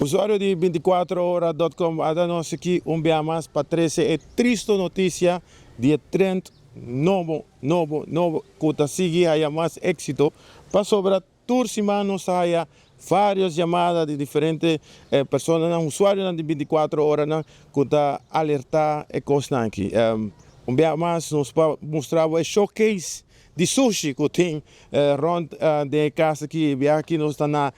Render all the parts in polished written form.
Usuario di 24ora.com, ata nos aki un bia mas pa trese e tristo notisia di e trend nobo, nobo, nobo, ku ta sigui haya mas éksito, pasobra tur siman nos ta haya varios yamada di diferente personanan, usuarionan di 24 oranan ku ta alertá e kosnan aki. Un bia mas nos pa mustra bo e showcase di sushi ku tin rònt den e kas aki. E bia aki nos ta na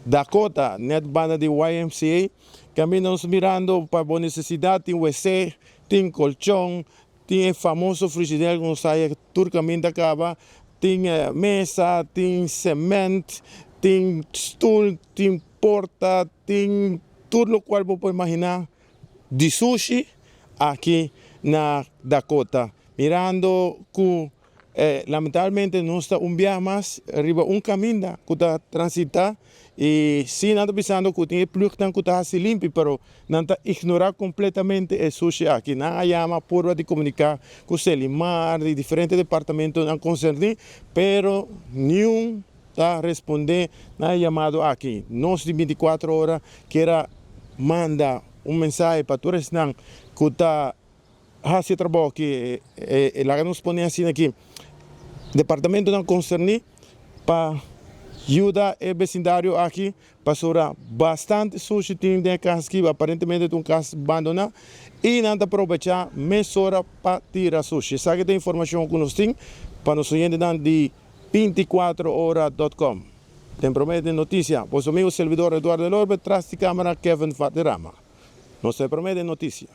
Dakota, net banda di YMCA. Kaminda nos mirando pa bo nesesidat tin wc, tin kolchon, tin e famoso frigider ku nos haya tur kaminda kaba, tin mesa, tin sement, tin stul, tin porta, tin tur lokual bo por imaginá di sushi aki na Dakota. Mirando ku lamentablemente nos ta un biaha mas riba un kaminda ku ta transitá i sí nan ta bisando ku tin e plugnan ku ta hasi limpi pero nan ta ignorá kompletamente e sushi aki. Nan a yama purba di komuniká ku Selimar di diferente departamentonan konserní pero niun ta respondé na e yamado aki. Nos di 24 ora kier a manda un mensahe pa tur esnan ku ta hasi e trabou aki, e laga nos pone asina aki, departamentonan konserní pa yuda e besindario aki pasobra bastante sushi tin den e kas aki, aparentemente ta un kas bandoná i nan ta probechá mesora pa tira sushi. Esaki ta e informashon ku nos tin pa nos oyentenan di 24ora.com. Den Promé den Notisia, boso amigo servidor Eduardo Elorbe, tras di kamera Kevin Valderrama. Nos ta e Promé den Notisia.